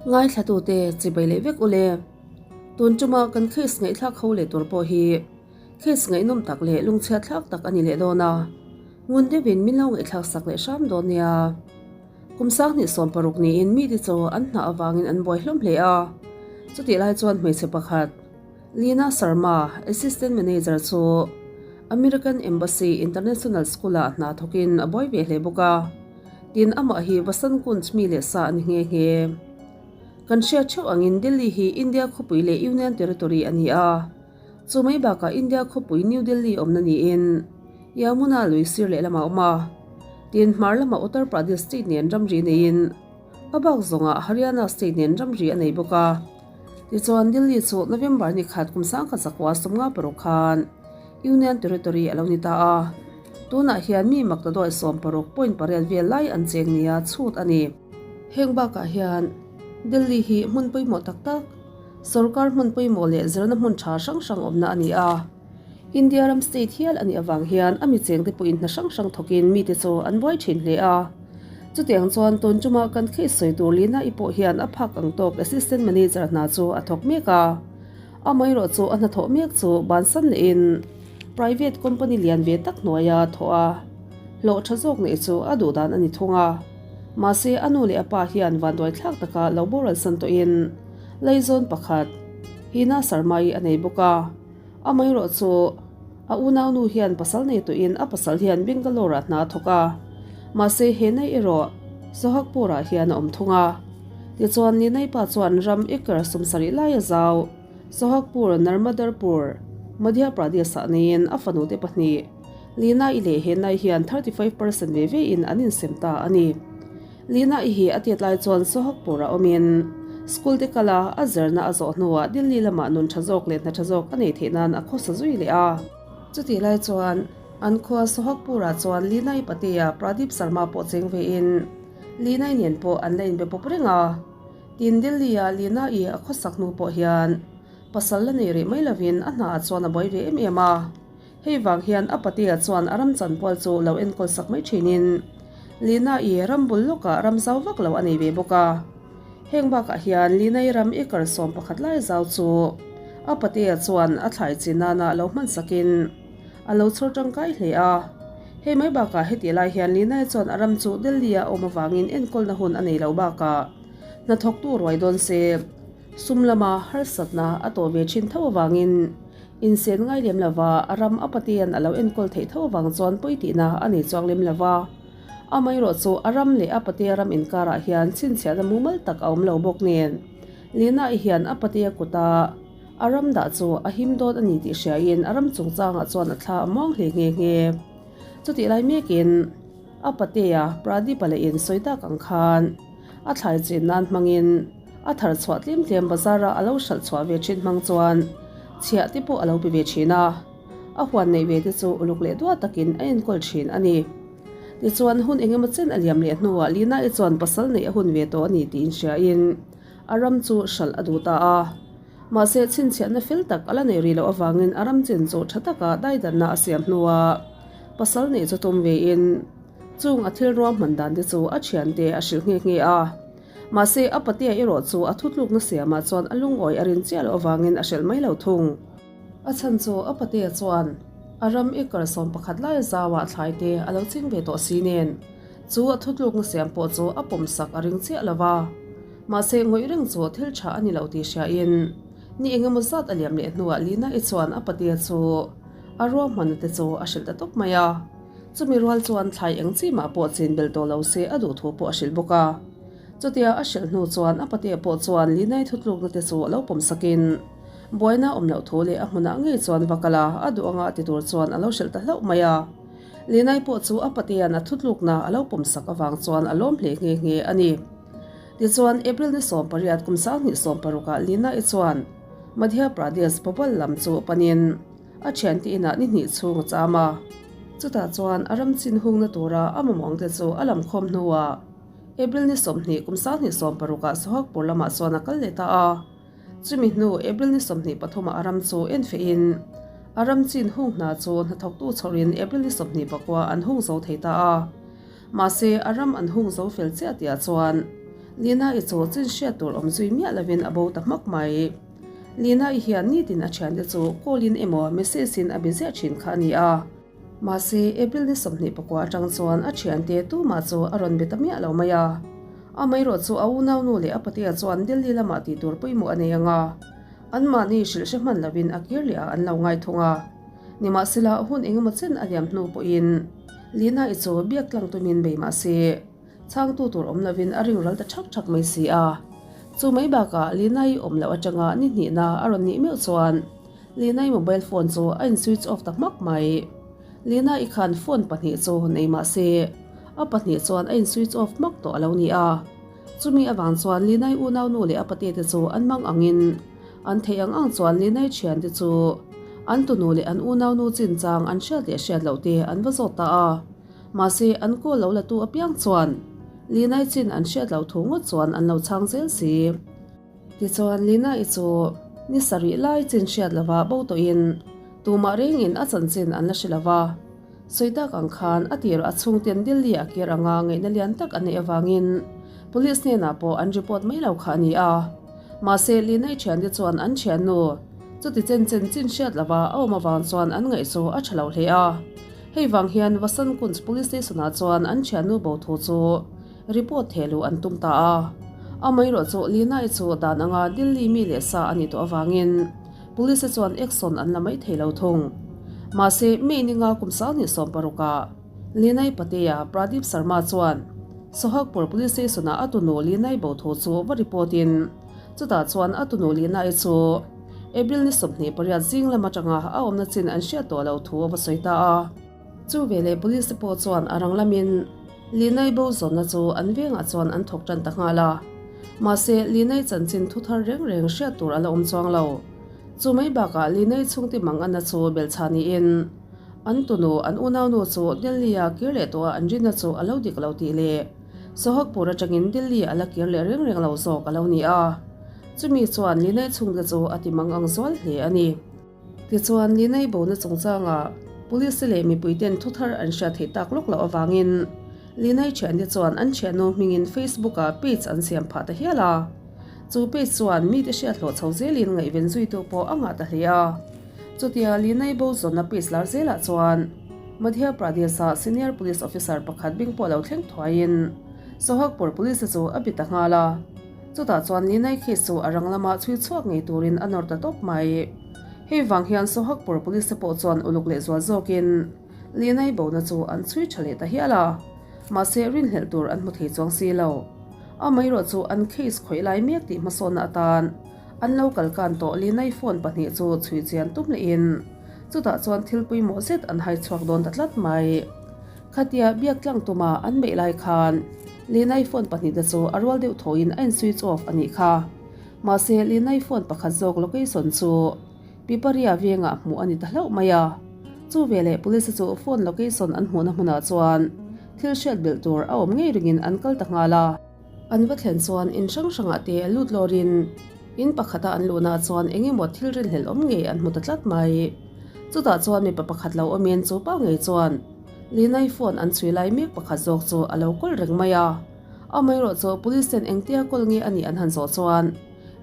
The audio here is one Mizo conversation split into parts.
Ngaithlatute chibai leh vek ule. Tun tuma kan case ngaihthlak ho leh tur pawh hi case ngaihnawm tak leh lungchhiat thlak tak a ni leh dawn a, ngun deuhin min lo ngaihthlak sak leh hram dawn nia. Kum 2016 niin mite chu an hnah avangin an buai hlawm hle a, chutih lai chuan hmeichhe pakhat, Leena Sharma, Assistant Manager chu American Embassy International School-ah hna thawkin a buai ve hle bawk a, tin amah hi Vasant Kunj mi leh sa a ni nghe nghe. Kan hriat theuh angin Delhi hi India khawpui leh Union Territory a ni a, chu mai bakah India khawpui New Delhi awmna niin Yamuna lui sir lehlamah a awm a, tin hmar lamah Uttar Pradesh state nen ramri neiin a bak zawngah Haryana state nen ramri a nei bawk a. Tichuan, Delhi chu November ni khat kum 1956 khan Union Territory a lo ni ta a. Tunah hian mi mak ta dawi sawmparuk point pariat vel lai an cheng nia chhut a ni. Heng bakah hian Delhi hi hmun pawimawh tak tak, sorkar hmun pawimawh leh zirna hmun tha hrang hrang awmna a ni a. India ram state hial a nih avang hian a mi chengte pawhin hna hrang hrang thawkin mite chu an buai thin hle a. Chutiang chuan tun chuma kan case sawi tur Lina i pawh hian a phak ang tawk assistant manager hna chu a thawk mek a. Amaherawh chu a hnathawh mek chu bansan lehin private company lian ve tak hnuaia thawh a hlawh tha zawk neih chu a duh dan a ni thung a. Mahse a nu leh a pa hian vanduai thlak taka lo boral san tawhin Laizawn pakhat Hina Sharma i a nei bawk a. Amaherawh chu a unaunu hian pasal nei tawhin a pasal hian Bangalore-ah hna a thawk a, mahse he nei erawh Sohagpur-ah hian a awm thung a. Tichuan Ninai pa chuan ram acre 70 lai a zau Sohagpur, Narmadarpur, Madhya Pradesh-ah neiin a fanute pahnih Lina-i leh Henai hian 35% ve vein an insem ta a ni. Lina-i hi a tet lai chuan Sohagpur-ah awmin school te kal a, a zirna a zawh hnuah Delhi lamah nun tha zawk leh hna tha zawk a nei theih nan a khawsa zui leh a. Chutih lai chuan an khua Sohagpur-ah chuan Lina-i patea Pradeep Sharma pawh cheng vein Lina-i nen pawh an la inbe pawp reng a. Tin, Delhi-a Lina-i a khawsak hnu pawh hian pasal la nei rih mai lovin a hnaah chuan a buai ve em em a. Hei vang hian a patea chuan a ram chanpual chu lo enkawl sak mai thinin Lina-i ram bul lawkah ram zau vak lo a nei ve bawk a. Heng bakah hian Lina-i ram acre 11 lai zau chu a patea chuan a thlai chi nana lo hman sakin a lo chhawr tangkai hle a. Hei mai bakah hetih lai hian Lina-i chuan a ram chu Delhi-a awm avangin enkawlna hun a nei lo bakah hnathawktu ruai dawn se sum lama harsatna a tawh ve thin tho avangin Insen ngai lem lova a ram a patian a lo enkawl theih tho avang chuan pawi tihna a nei chuang lem lova. Amaherawh chu a ram leh a patea ram inkarah hian chhinchhiahna mumal tak a awm lo bawk nen. Lina-i hian a patea kuta a ram dah chu a him dawn a ni tih hriain a ram chungchangah chuan a thla a muang hle nghe nghe. Chutih lai mekin a patea Pradeep-a leh in sawi tak ang khan a thlai chin nan hmangin a thar chhuah tlem tlem bazar-a a lo hralh chhuah ve thin hmang chuan chhiah te pawh a lo pe ve thin a, a huan neih ve te chu uluk leh duat takin a enkawl thin a ni. Tichuan, hun engemaw chen a liam leh hnuah Lina-i chuan pasal neih a hun ve tawh a ni tiin hriain a ram chu hralh a duh ta a. Mahse, chhinchhiahna fel tak a la neih rih loh avangin a ram chin chu tha taka daidanna a siam hnuah pasal neih chu tum vein chung a thil ruahman dan te chu a thiante a hrilh nghe nghe a. Mahse, a patea erawh chu a thutlukna siamah chuan a lungawi a rin chiah loh avangin a hrelh mai lo thung. A chhan chu a patea chuan a ram acre 11 lai zauah thlai te a lo ching ve tawh si nen, chu a thutlukna siam pawh chu a pawmsak a ring chiah lo va. Mahse, ngawih reng chu thil tha a ni lo tih hriain ni engemaw zat a liam leh hnuah Lina-i chuan a patea chu a ruahmanna te chu a hrilh ta tawp mai a. Chumi rual chuan thlai eng chi mah pawh chin bel tawh lo se a duh thu pawh a hrilh bawk a. Chutia a hrilh hnu chuan a patea pawh chuan Linai thutlukna te chu a lo pawm sakin buaina awm loh thu leh a hmunah ngei chuan va kal a, a duh anga ti tur chuan a lo hrilh ta hlauh mai a. Linai pawh chu a patea'n a thutlukna a lo pawm sak avang chuan a lawm hle nghe nghe a ni. Tichuan April ni 18 kum 2016 ah Linai chuan Madhya Pradesh Bhopal lam chu panin, A thiante inah ni hnih chhung a cham a, chutah chuan a ram chin hungna tura a mamawngte chu a lam khawm hnuah April ni 20 kum 2016 ah Sohagpur lamah chuan a kal leh ta a. Chumi hnu April ni 23 ah a ram chu en fehin a ram chin hung hna chu hnathawktu chhawrin April ni 29 an hung zo thei ta a. Mahse a ram an hung zo fel chiah tihah chuan. Lina-i chu chin hriat tur awm zui miah lovin a bo ta hmak mai. Lina-i hian nitin a thiante chu call-in emaw message-in a be ziah thin kha a ni a. Mahse, April ni 24 atang chuan a thiante tumah chu a rawn be ta miah lo mai a. Amaherawh chu a unaunu leh a patea chuan Delhi lamah tih tur pawimawh a nei ang a, anmahni hrilh hre hman lovin a kir leh ah an lo ngai thung a. Nimahsela, hun engemaw chen a liam hnu pawhin Lina-i chu biak tlang tumin bei mahse, Chhangtu tur awm lovin a ring ral ta thak thak mai si a. Chu mai bakah Lina-i awm loh atanga ni hnihna a rawn nih meuh chuan Lina-i mobile phone chu a in switch off ta hmak mai. Lina-i khan phone pahnih chu nei mah se a pahnih chuan a in switch off hmak tawh a lo ni a. Chumi avang chuan Lina-i unaunu leh a pate te chu an mang angin an theih ang ang chuan Lina-i thiante chu an tunu leh an unaunu chinchang an hriat leh hriat loh te an va zawt ta a. Mahse, an call lo latu apiang chuan Lina-i chin an hriat loh thu ngawt chuan an lo chhang zel si. Tichuan, Lina-i chu ni sarih lai chin hriat lova bo tawhin tumah rengin a chanchin an la hre lo va. Sawi tak ang khan a tirah a chhungten Delhi a kir anga ngaihna lian tak a neih avangin Police hnenah pawh an report mai lo kha a ni a. Mahse, Lina-i thiante chuan an thiannu chuti chen chen chin hriat lova a awm avang chuan an ngaih chu a tha lo hle a. Hei vang hian Vasant Kunj Police Station-ah chuan an thiannu bo thu chu report theh luh an tum ta a. Amaherawh chu Lina-i chu dan anga Delhi mi leh sa a nih tawh avangin Police-te chuan action an la mai thei lo thung. Mahse, May ninga kum 2016-ah Lina-i patea Pradeep Sharma chuan Sohagpur Police Station-ah a tunu Lina-i bo thu chu va report-in chutah chuan a tunu Lina-i chu April ni 28 zing lam atanga a awmna chin an hriat tawh loh thu a va sawi ta a. Chu veleh police te pawh chuan a rang lamin Linai bo zawnna chu an vengah chuan an thawk tan ta nghal a. Mahse, Linai chanchin thu thar reng reng hriat tur a la awm chuang lo. Chu mai bakah Linai chhungte mang anna chu belchhah niin an tunu an unaunu chu Delhi-a kir leh tawha an rinna chu a lo dik lo tih leh Sohagpur atangin Delhi a la kir leh reng reng lo zawk a lo ni a. Chumi chuan Linai chhungte chu a ti mang ang zual hle a ni. Tichuan, Linai bona chungchangah Police leh mipuiten thu thar an hriat theih tak lawk loh avangin Linai thiante chuan an thiannu hmingin Facebook-ah page an siam phah ta hial a. Chu page chuan mite hriat hlawh chho zelin ngaihven zuitu pawh a ngah ta hle a. Chutia Linai bo zawnna page lar zelah chuan Madhya Pradesh-a senior police officer pakhat bing pawh lo thleng thuaiin Sohagpur Police-te chu a bi ta nghal a. Chutah chuan Ninai case chu a rang lama chhui chhuak ngei turin a nawr ta tawp mai. Hei vang hian Sohagpur Police te pawh chuan uluk leh zual zawkin Linai bona chu an chhui tha leh ta hial a, mahse rinhlelh tur an hmu thei chuang si lo. Amaherawh chu an case khawih lai mek tih hmasawnna atan an lo kal kan tawh Linai phone pahnih chu chhui chian tum lehin chutah chuan thil pawimawh zet an hai chhuak dawn ta tlat mai. Khatia biak tlang tuma an beih lai khan Linai phone pahnihte chu a rual deuh thawhin a in switch off a nih kha. Mahse, Linai phone pakhat zawk location chu Piparia vengah hmuh a ni ta hlauh mai a. Chu veleh police chu phone location an hmuhna hmunah chuan thil hriat belh tur a awm ngei ringin an kal ta nghal a. An va thlen chuan in hrang hrangah te lut lawrin in pakhata an luhnaah chuan eng emaw thil rinhlelh awm ngei an hmu ta tlat mai. Chutah chuan mipa pakhat lo awmin chu pa ngei chuan Linai phone an chhui lai mek pakhat zawk chu a lo kawl reng mai a. Amaherawh chu police ten engtia kawl nge a nih an han zawh chuan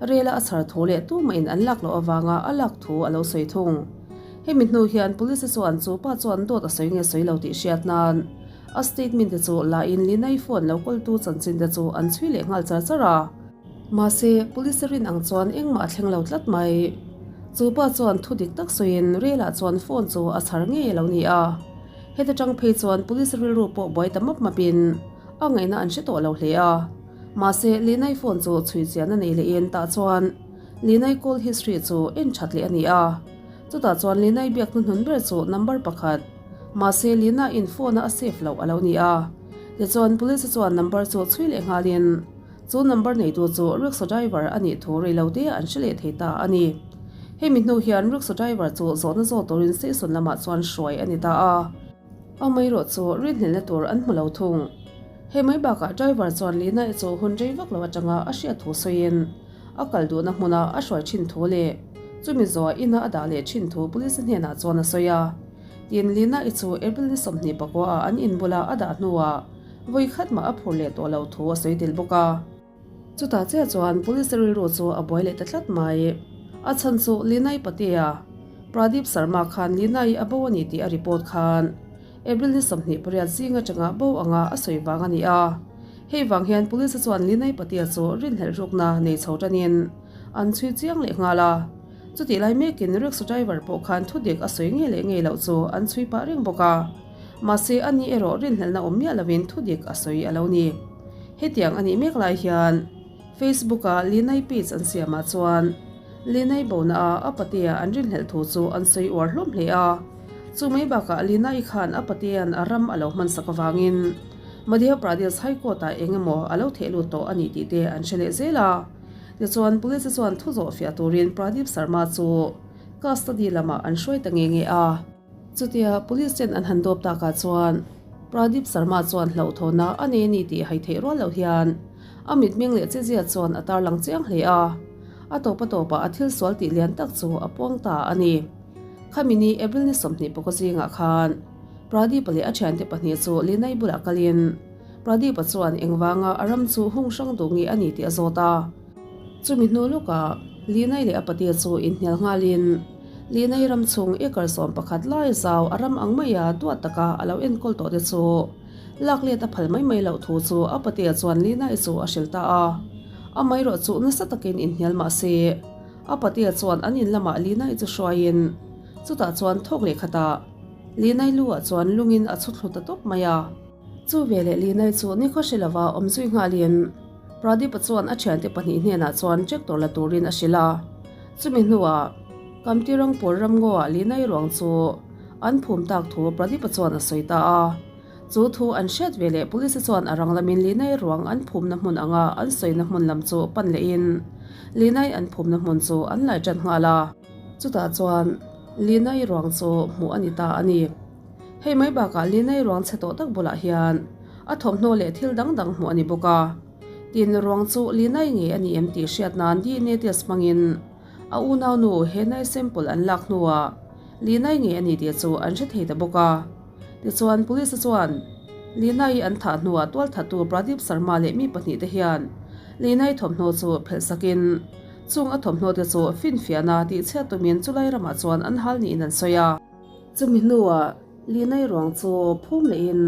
rela a chhar thu leh tumahin an lak loh avanga a lak thu a lo sawi thung. Hemi hnu hian police chuan chu pa chuan dawt a sawi nge sawi lo tih hriat nan A statement te chu la in Linai phone lo kawltu chanchin te chu an chhui leh nghal char char a. Mahse, police rin ang chuan engmah a thleng lo tlat mai. Chu pa chuan thu dik tak sawiin rel ah chuan phone chu a chhar ngei a lo ni a. Heta tang phei chuan police rilru pawh buai ta map map in a ngaihna an hre tawh lo hle a. Mahse, Linai phone chu chhui chian a nei leh in tah chuan Linai call history chu en that leh a ni a. Chutah chuan Linai biak hnuhnun ber chu number pakhat. Mahse, Lina in phone a a save loh a lo ni a. Tichuan, police chuan number chu chhui leh nghalin chu number neitu chu rickshaw driver a nih thu rei lo te an hre leh thei ta a ni. Hemi hnu hian rickshaw driver chu zawhna zawh turin station lamah chuan hruai a ni ta a. Amaherawh chu rinhlelhna tur an hmu lo thung. Hei mai bakah driver chuan Lina i chu hun rei vak lo atanga a hriat thu sawiin a kal duhna hmuna a hruai thin thu leh chumi zawhah ina a dah leh thin thu police hnenah chuan a sawi a. Tin, Lina i chu April ni 24 ah an in bula a dah hnuah vawi khat mah a phur leh tawh lo thu a sawi tel bawk a. Chutah chiah chuan Police rilru chu a buai leh ta tlat mai. A chhan chu Linai Patea, Pradeep Sharma khan Linai a bo a ni tih a report khan April ni 28 zing atanga bo anga a sawi vang a ni a. Hei vang hian Police chuan Linai Patea chu rinhlelh rukna nei chho tanin an chhui chiang leh nghal a. Chutih lai mekin rickshaw driver pawh khan thudik a sawi ngei leh ngei loh chu an chhui pah reng bawk a. Mahse a ni erawh rinhlelhna awm miah lovin thudik a sawi a lo ni. Hetiang a nih mek lai hian Facebook-a Linai page an siamah chuan Linai bona a a patea an rinhlelh thu chu an sawi uar hlawm hle a. Chu mai bakah Linai khan a patea'n a ram a lo hmansak avangin Madhya Pradesh High Court-ah eng emaw a lo theh lut tawh a ni tih te an hre leh zel a. Tichuan Police chuan thu zawh fiah turin Pradeep Sharma chu custody lamah an hruai ta nge nge a. Chutia Police ten an han dawp takah chuan Pradeep Sharma chuan hlauhthawna a nei a ni tih hai theih rual loh hian a mitmeng leh chezia chuan a tarlang chiang hle a, a tawp a tawpah a thil sual tih lian tak chu a puang ta a ni. Khami ni April ni 20 pawka zingah khan Pradeep-a leh a thiante pahnih chu Linai bulah kalin Pradeep-a chuan engvanga a ram chu hung hrang duh nge a ni tih a zawt a. Chumi hnu lawkah Linai leh a patea chu inhnial nghalin Linai ram chhung acre 11 lai zau a ram ang maia duat taka a lo enkawl tawh te chu lak let a phal mai mai loh thu chu a patea chuan Linai chu a hrilh ta a. Amaherawh chu nasa takin inhnial mah se a patea chuan an in lamah Linai chu hruaiin chutah chuan thawk leh khatah Linai lu ah chuan lungin a chhu thlu ta tawp mai a. Chu veleh Linai chu nikhaw hre lova awm zui nghalin Pradeep-a chuan a thiante pahnih hnenah chuan tractor la turin a hrilh a. Chumi hnuah Kamti Rangpur ramngaw-ah Linai ruang chu an phum tak thu Pradeep-a chuan a sawi ta a. Chu thu an hriat veleh Police chuan a rang lamin Linai ruang an phumna hmun anga an sawina hmun lam chu pan lehin Linai an phumna hmun chu an lai tan nghal a. Chutah chuan Linai ruang chu hmuh a ni ta a ni. Hei mai bakah Linai ruang chhe tawh tak bulah hian a thawmhnaw leh thil dang dang hmuh a ni bawk a. Tin, ruang chu Linai ngei a ni em tih hriat nan DNA test hmangin a unaunu Henai sample an lak hnuah Linai ngei a ni tih chu an hre thei ta bawk a. Tichuan, Police chuan Linai an thah hnuah tualthattu Pradeep Sharma leh mi pahnih te hian Linai thawmhnaw chu phelh sakin chung a thawmhnaw te chu finfiahna tihchhiat tumin chulai ramah chuan an hal niin an sawi a. Chumi hnuah Linai ruang chu phum lehin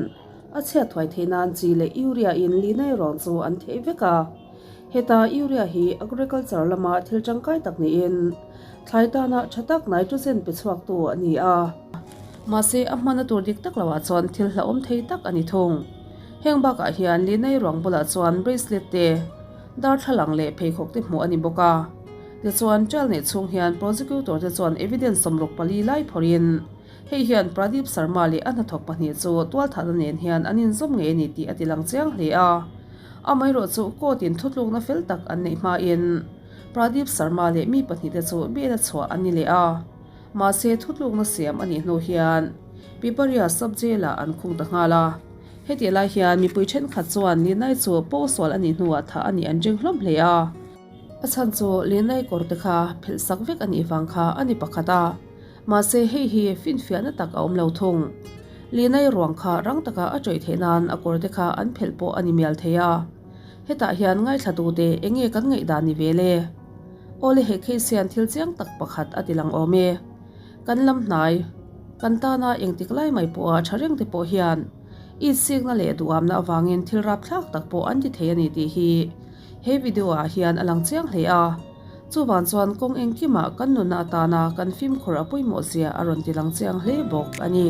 a chhiat thuai theih nan chi leh urea in Linai ruang chu an theh vek a. Heta urea hi agriculture lama thil tangkai tak niin thlai tana tha tak nitrogen pe chhuaktu a ni a. Mahse a hmana tur dik tak loah chuan thil hlauhawm thei tak a ni thung. Heng bakah hian Linai ruang bulah chuan bracelet te, darthlalang leh pheikhawk te hmuh a ni bawk a. Tichuan, trial neih chhung hian prosecutor te chuan evidence 64 lai phawrhin hei hian Pradeep Sharma leh a hnathawk pahnih chu tualthahna nen hian an inzawm ngei a ni tih a tilang chiang hle a. Amaherawh chu court in thutlukna fel tak an neih hmain Pradeep Sharma leh mi pahnih te chu bail a chhuah an ni leh a. Mahse, thutlukna siam a nih hnu hian Piparia sub-jail ah an khung ta nghal a. Hetih lai hian mipui thenkhat chuan Ninai chu pawngsual a nih hnuah thah a nih an ring hlawm hle a. A chhan chu Lenai kawr te kha phelh sak vek a nih vang kha a ni pakhat a, mahse hei hi finfiahna tak a awm lo thung. Lenai ruang kha rang taka a ṭawih theih nan a kawr te kha an phelh pawh a ni mial thei a. Hetah hian ngaithlatute eng nge kan ngaihdan ni ve le? Awle he case hian thil chiang tak pakhat a ti lang awm e. Kan lam hnai, kan tana engtik lai mai pawha ṭha reng te pawh hian itsikna leh duhamna avangin thil rapthlak tak pawh an ti thei a ni tih hi He video ah hian a lang chiang hle a, chuvang chuan kawng engkimah kan nunna atana kan fimkhur a pawimawh zia a rawn ti lang chiang hle bawk a ni.